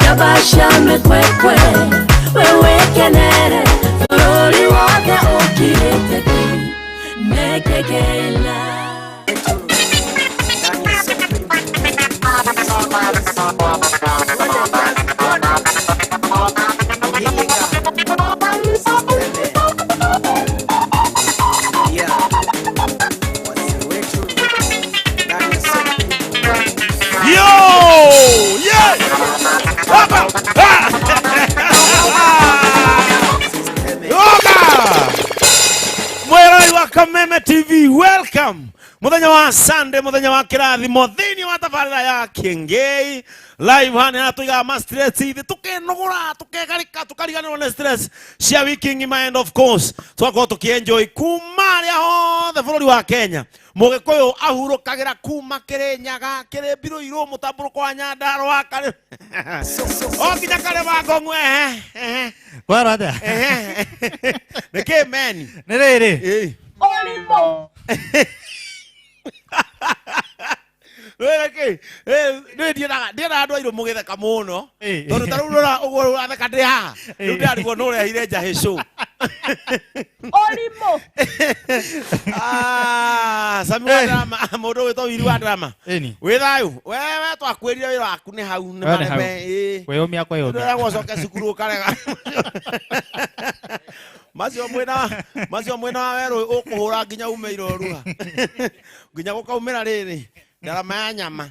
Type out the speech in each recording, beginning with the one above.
Njamba cia mĩkwekwe, wewe kenere, bũrũri wothe ũkirĩte ki, nĩkĩkĩla. Yo! Yeah! Hapa! Ah! Yoga! Mwĩroreri wa Kameme TV, welcome. Muthenya wa Sunday, muthenya wa kĩrathimo thĩinĩ wa tabarĩra ya Kĩengei live hana ya tuigaga ma stress ithi tukenogora tukegarika tukariganĩrwo nĩ stress cia wiki ng'ima, and of course twakorwo tukienjoy kuma harĩa hothe bũrũri wa Kenya. Mũgĩkũyũ ahurũkagĩra kuma Kĩrĩnyaga, kĩrĩ Mbirũirũ, mũtambũrũko wa Nyandarũa, karĩ o nginya Karĩma Ngong'u. Ehe, ehe. Kwaro atia? Ehe. Nĩkĩ meni? Nĩ rĩrĩ. Ĩĩ. Rĩrĩ kĩ? Ĩ, nĩ ndiendaga andũ airũ mũgĩtheka mũno. Ĩĩ. Tondũ ta rĩu rora ũguo ũratheka ndĩ haha. Rĩu Ĩĩ. ndĩrarigwo nũ ũrehire njahĩ show. Ah, Sami wa Ĩĩ. drama, mũndũ ũgwĩtwo Wiri wa drama. Ĩni. Wĩ thayũ. Wewe twakwĩrire wĩra waku nĩ hau nĩ Wewe nĩ hau. mareme. Ĩĩ. Kwĩyũmia kwĩyũmia. Ndĩragwo ũcoke cukuru ũkarega. Macio mwena macio mwena wa werũ ũkũhũra nginya ume iroruha. Nginya gũkaumĩra rĩrĩ ndarama ya nyama.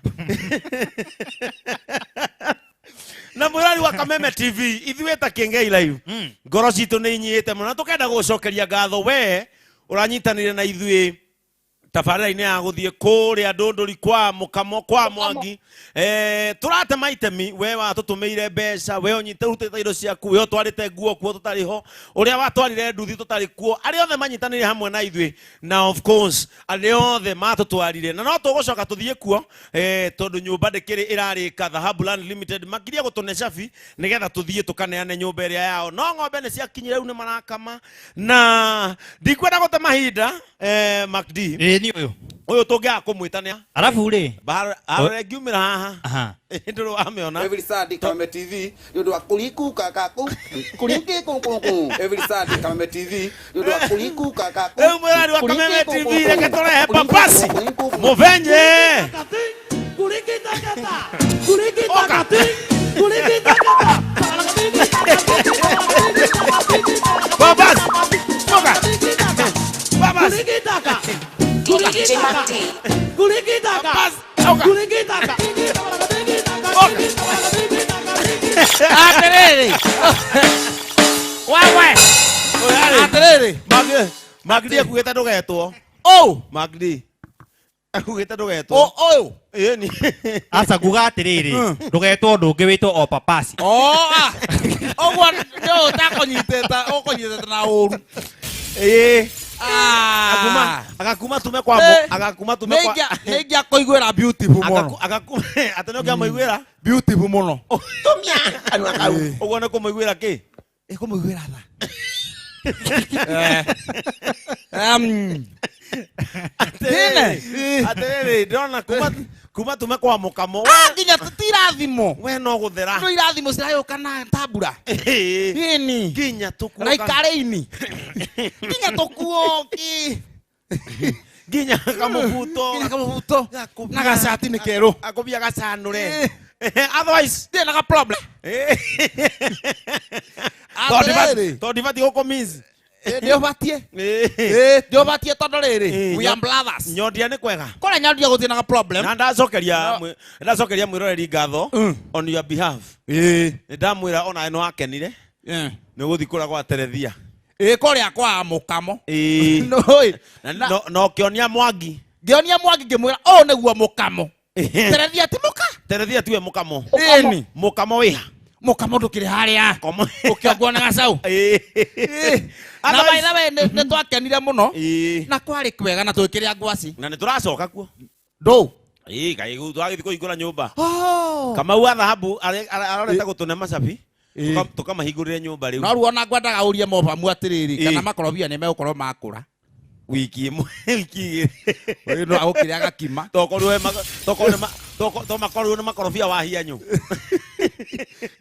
Na mwĩrori wa Kameme TV, ithuĩ ta Kĩengei Live, ngoro citũ nĩ inyihĩte mũno na tũkenda gũgũcokeria ngatho we ũranyitanĩire na ithuĩ tabarĩra-inĩ ya gũthiĩ kũrĩa ndũndũri kwa mũkamo kwa Mwangi. Tũratema itemi, we watũtũmĩire mbeca, we ũnyite ũrutĩte indo ciaku, we ũtwarĩte nguo kuo tũtarĩ ho, ũrĩa watwarire nduthi tũtarĩ kuo, arĩa othe manyitanĩire hamwe na ithuĩ, na of course arĩa othe matũtwarire, na no tũgũcoka tũthiĩ kuo, tondũ nyũmba ndĩkĩrĩ ĩrarĩka. Dhahabu Land Limited makirie gũtũne cabi nĩgetha tũthiĩ tũkaneane nyũmba ĩrĩa yao, no ng'ombe nĩ ciakinyire rĩu nĩ marakama na ndikwenda gũte mahinda. MacD. Ĩĩ ni ũyũ. Ũyũ tũngĩaga kũmwĩta nĩ Arabu rĩ. Arore ngiumĩra haha. Aha. Ndũrĩ wamĩona. Every Sunday Kameme TV nĩ ũndũ wa kũriku kakaku kũriki kũkũkũ. Every Sunday Kameme TV nĩ ũndũ wa kũriku kakaku. Rĩu mwĩrari wa Kameme TV, reke tũrehe papasi mũvenye. Oka. Papasi. Oka. Papasi. Papasi. Oka. Oka. Atĩrĩrĩ wewe. Atĩrĩrĩ. Magdi akugĩte ndũgetwo. Ũũ. Magdi akugĩte ndũgetwo. Ũyũ. Ĩni. Aca nguga atĩrĩrĩ, ndũgetwo ũndũ ũngĩ wĩtwo o papasi. Oh, ah. Ũguo nĩ ũtakũnyitĩte ũkũnyitĩte na ũru. Ĩĩ. Ah. Agakuma tume kwa agakuma tume kwa Nĩ ingĩakũiguĩra beautiful mũno. Agakuma atĩ nĩ ũngĩamũiguĩra Beautiful mũno. Tumia kanua kau. Ũguo nĩ kũmũiguĩra kĩ? Ĩkũmũiguĩra tha. Atĩrĩrĩ, atĩrĩrĩ, ndĩrona kuma tume kwa mũkamo. Ah, nginya ti irathimo. We no gũthera. No irathimo ciragĩũka na tambura. Ĩni. Nginya tũkuo. Na ikarĩini. Nginya tũkuo kĩ. Nginya kamũbuto. Nginya kamũbuto. Na gacati nĩ kerũ. Akũbia gacanũre. Otherwise ndirĩ na ga problem. Atĩrĩrĩ. Tondũ ndibatiĩ gũkũmiss. Nĩ ũbatiĩ. Nĩ ũbatiĩ tondũ rĩrĩ, we are brothers. Nyondia nĩ kwega. Kũrĩa nyondia gũtirĩ na ga problem. Na ndacokeria mwĩroreri ngatho on your behalf. Nĩ ndamwĩra ona nĩ wakenire. Nĩ ũgũthiĩ kũrĩa gwa Terethia. Ĩĩ, kũrĩa kwa mũkamo. Ĩĩ. Nũĩ. Na ũkĩonia Mwangi. Ngĩonia Mwangi ngĩmwĩra ũũ nĩguo mũkamo. Terethia ti mũka? Terethia tiwe mũkamo. Ĩni. Mũkamo wĩha? Mũkamo ndũkĩrĩ harĩa. Komo. Ũkĩongwo na gacau. Ĩĩ. Na by the way, nĩ twakenire mũno. Ĩĩ. Na kwarĩ kwega na tũgĩkĩrĩa ngwaci. Na nĩ tũracoka kuo. Ndũ. Ĩĩ, kaĩ twagĩthiĩ kũhingũra nyũmba. Oh. Kamau wa thahabu arorete gũtũne macabi. Tũkamahingũrĩre nyũmba rĩu. No rĩu ona ngwendaga ũrie mobamu atĩrĩrĩ, Ĩĩ. kana makorobia nĩ megũkorwo makũra. Wiki ĩmwe, wiki igĩrĩ. Ũyũ no agũkĩrĩa gakima. Tokorwo nĩ tokorwo nĩ makorobia wa hianyũ.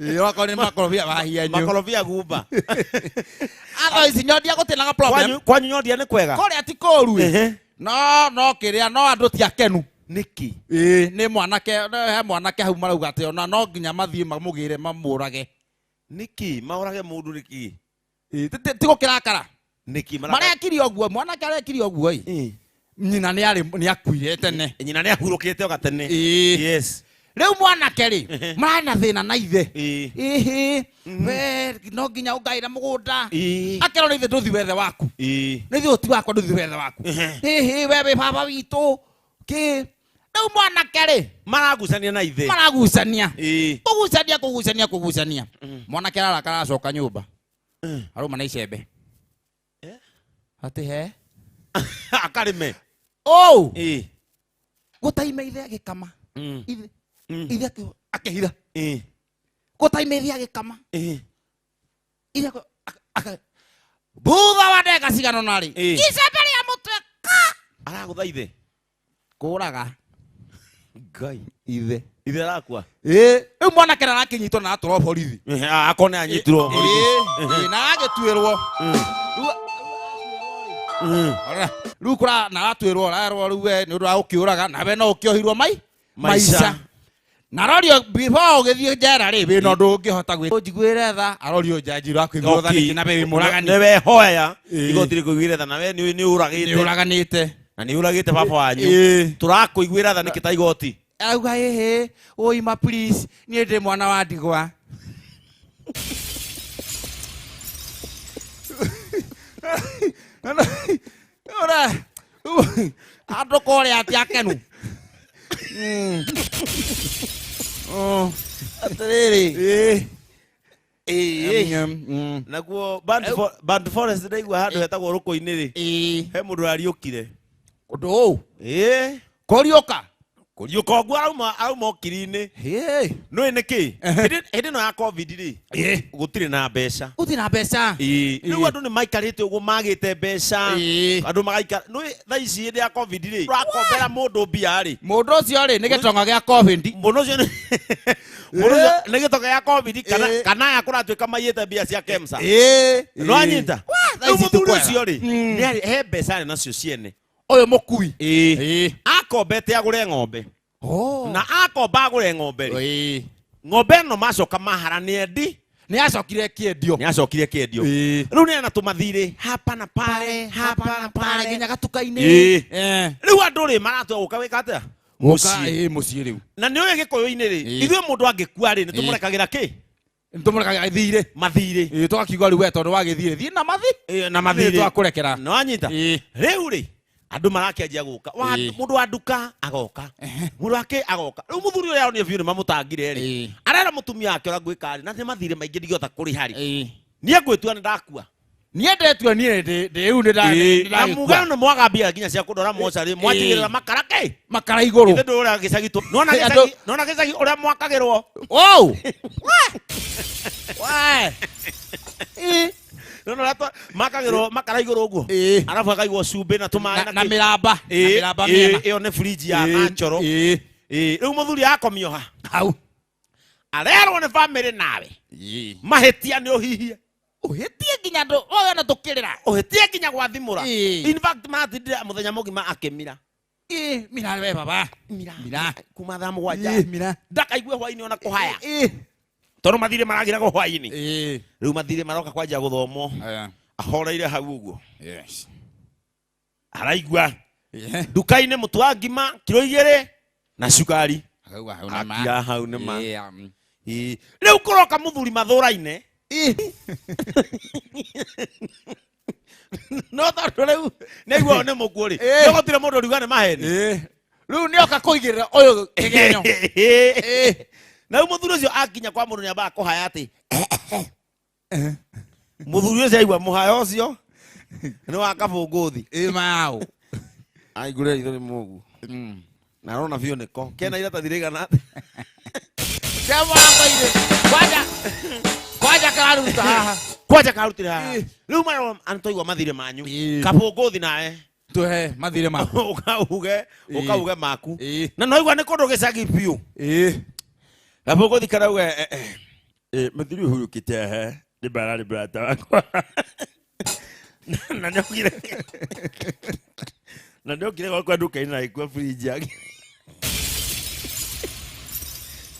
Ĩĩ, okorwo nĩ makorobia mahianyu. Makorobia gumba. Otherwise nyondia gũtirĩ problem. Kwanyu nyondia nĩ kwega. Kũrĩa ti kũũru ĩ. Ehe. No kĩrĩa no andũ ti akenu. Nĩkĩ? Ĩĩ, nĩ mwanake, he mwanake hau marauga atĩ ona no nginya mathiĩ mamũgĩre mamũrage. Nĩkĩ? Maũrage mũndũ nĩkĩ? Ĩĩ, ti gũkĩrakara. Nĩkĩ Marekire ũguo, mwanake arekire ũguo ĩ. Ĩĩ. Nyina nĩ akuire tene. Nyina nĩ ahurũkĩte o gatene. Ĩĩ. Yes. Rĩu mwanake rĩ, mararĩ na thĩna na ithe. Ĩĩ. Ĩhĩ, we no nginya ũngaĩre mũgũnda. Ĩĩ. Akerwo nĩ ithe ndũthi wethe waku. Ĩĩ. Nĩ ithe ũti wakwa ndũthi wethe waku. Ĩhĩ, we wĩ baba witũ. Kĩ? Rĩu mwanake rĩ, Maragucania na ithe. maragucania. Ĩĩ. Kũgucania, kũgucania, kũgucania. Mwanake ararakara acoka nyũmba. Arũma na icembe. Atĩ he? Akarĩme. Ũũ. Ĩĩ. Gũtaima ithe agĩkama. Ithe. Ithe akĩhitha. Ĩĩ. Gũtaima ithe agĩkama. Ĩĩ. Ithe thutha wa ndagĩka cigana ũna rĩ, Ĩĩ. icembe rĩa mũtwe ka! Aragũtha ithe. Kũraga. Ngai. Ithe. Ithe arakua. Ĩĩ. Rĩu mwanake nĩarakĩnyitwo na atwarwo borithi. Ehe, akorwo nĩ anyitirwo. Ĩĩ, na agĩtuĩrwo. Rĩu kũra na aratuĩrwo arerwo rĩu we nĩ ũndũ wa gũkĩũraga nawe no ũkĩohirwo mai Maica. Na arorio before ũgĩthiĩ njera rĩ, wĩna ũndũ ũngĩhota gwĩ njiguĩre tha, arorio njanji ũrakũiguĩra tha nĩkĩ na we wĩ mũragani. Nĩ wehoya. Ĩĩ. Igoti rĩkũiguĩre tha na we nĩ ũragĩte. Nĩ ũraganĩte. Na nĩ ũragĩte baba wanyu. Ĩĩ. Tũrakũiguĩra tha nĩkĩ ta igoti? Arauga ĩhĩ, ũima please, niĩ ndĩ mwana wa ndigwa. Ora, andũ kũrĩa ti akenu. Atĩrĩrĩ. Ĩĩ. Ĩĩ. Naguo Band Forest ndaigua handũ hetagwo rũkũ-inĩ rĩ. Ĩĩ. He mũndũ ũrariũkire. Ũndũ ũũ? Ĩĩ. Kũriũka? Kũriũka ũguo arauma ũkiri-inĩ. Ĩĩ. Nĩũĩ nĩkĩ? Hĩndĩ ĩno ya COVID rĩ, Ĩĩ. gũtirĩ na mbeca. Gũtirĩ na mbeca. Ĩĩ. Rĩu andũ nĩ maikarĩte ũguo magĩte mbeca. Ĩĩ. Andũ magaikara. Nĩũĩ thaa ici hĩndĩ ya COVID rĩ, ũrakombera mũndũ mbia rĩ. Mũndũ ũcio rĩ, nĩ gĩtonga gĩa COVID. Mũndũ ũcio nĩ mũndũ ũcio nĩ gĩtonga gĩa COVID Ĩĩ. kana aya kũratuĩka maiyĩte mbia cia KEMSA. Ĩĩ. Nĩwanyita? Wa, thaa Rĩu ici mũthuri tũkwega. ũcio rĩ, nĩ he mbeca arĩ nacio ciene. Ũyũ mũkui. Ĩĩ. Ĩĩ. Akombete agũre ng'ombe. Oh. Na akomba agũre ng'ombe rĩ. Ĩĩ. Ng'ombe ĩno macoka mahara nĩ endi. Nĩ acokire kĩendio. Nĩ acokire kĩendio. Ĩĩ. Rĩu nĩ ena tũmathirĩ hapa na pale, hapa na pale. nginya gatuka-inĩ. Ĩĩ. Eh. Rĩu andũ rĩ maratua gũka wĩka atĩa? Gũka, Mũciĩ. ĩĩ, mũciĩ rĩu. Na nĩ ũĩ gĩkũyũ-inĩ rĩ, Ĩĩ. ithuĩ mũndũ angĩkua rĩ, nĩ tũmũrekagĩra kĩ? Nĩ tũmũrekagĩra thirĩ. Mathirĩ. Ĩĩ, tũgakiuga rĩu we tondũ wagĩthiĩ, thiĩ na mathi. Ĩĩ, na Nĩ mathirĩ. twakũrekera. Nĩ wanyita? Ĩĩ. Rĩu rĩ, andũ marakĩanjia gũka. Ĩĩ. Mũndũ wa nduka agoka. Mũndũ wa kĩ agoka. Rĩu mũthuri ũrĩa aronire biũ nĩ mamũtangire rĩ. Ĩĩ. Arera mũtumia wake ũrĩa ngwĩka rĩ, na nĩ mathirĩ maingĩ ndingĩhota kũrĩha rĩ. Ĩĩ. Niĩ ngwĩtua nĩ ndakua. Niĩ ndetua niĩ ndĩ rĩu nĩ Ĩĩ. Na ndagĩkua. muga nĩ mwaga mbia nginya cia kũndwara mocarĩ, mwanjigĩrĩra makara kĩ? Makara igũrũ. Ithe ndũĩ ũrĩa gĩcagi tũ- nĩwona Ĩ, gĩcagi- andũ- nĩwona gĩcagi ũrĩa mwakagĩrwo? Wow! We! Ĩ. Nĩwona ũrĩa makagĩrwo makara igũrũ ũguo? Ĩ. Arabu akaigwo cumbĩ na tũmaĩ Na kĩ? mĩramba. Na Ĩ, mĩramba ĩ, mĩena. ĩyo nĩ fridge ya Ĩ, natural. ĩ. Ĩ, rĩu mũthuri akomio ha? Hau. Arerwo nĩ bamĩrĩ nawe. Ĩ. Mahĩtia nĩ ũhihie. Ũhĩtie nginya andũ othe na tũkĩrĩra. Ũhĩtie nginya gwathimũra. Ĩ. In fact, maratindire mũthenya mũgima akĩmira. Ĩ, mira we baba. Mira. Mira. Kuma thaa mũgwanja. Ĩ, mira. Ndakaigue hwainĩ ona kũhaya. Ĩ. Tondũ mathirĩ maragĩragwo hwainĩ. Ĩ. Rĩu mathirĩ maroka kwanjia gũthomwo. Aya. Ahoreire hau ũguo. Yes. Araigua. Ĩ. Nduka-inĩ mũtu wa ngima kiro igĩrĩ na cukari. Akauga hau nĩ ma. Akira hau nĩ ma. Ĩ, Ĩ. Rĩu kũroka mũthuri mathũraine. Ĩ. No tondũ rĩu nĩaigua nĩ mũkuũ rĩ. Ĩ. Nĩ gũtirĩ mũndũ ũriuga nĩ maheni. Ĩ. Rĩu nĩoka kũigĩrĩra ũyũ kĩgenyo. Ĩ. Na rĩu mũthuri ũcio akinya kwa mũndũ nĩambaga kũhaya atĩ mũthuri ũcio aigua mũhayo ũcio nĩ wa kabũngũthi. Ĩ maũ. Aigũrĩra ritho rĩmwe ũguo. Na arona biũ nĩko. Kena iratathi rĩigana atĩa? Ke mũrango-inĩ. Kwanja. Kwanja kararuta haha. Kwanja karutire haha. Ĩ. Rĩu marona twaigua mathirĩ manyu. Ĩ. Kabũngũthi nawe. Tũhe mathirĩ maku. Ũkauge, Ĩ. ũkauge maku. Ĩ. Na no igua nĩ kũndũ gĩcagi biũ. Ĩ. Kabũngũthi karauga Mũthuri ũhurũkĩte haha nĩ mbararĩ mũrata wakwa na nĩokire na nĩokire gwakwa nduka-inĩ na agĩkua fridge yake,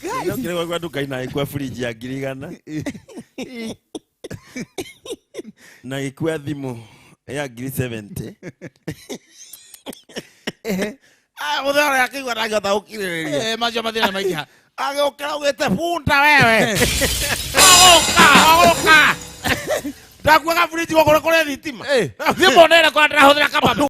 nĩokire gwakwa nduka-inĩ na agĩkua fridge ya 100,000 na agĩkua thimũ ya 70,000. Mũthee ũrĩa akĩigua ndangĩhota gũkirĩrĩria. Macio mathĩna maingĩha. Agĩũkĩra augĩte, "Bunda wewe, ogũka ogũka, ndakuaga fridge gũkũ kũrĩ thitima." Thiĩ monere kũrĩa ndĩrahũthĩra kabambe.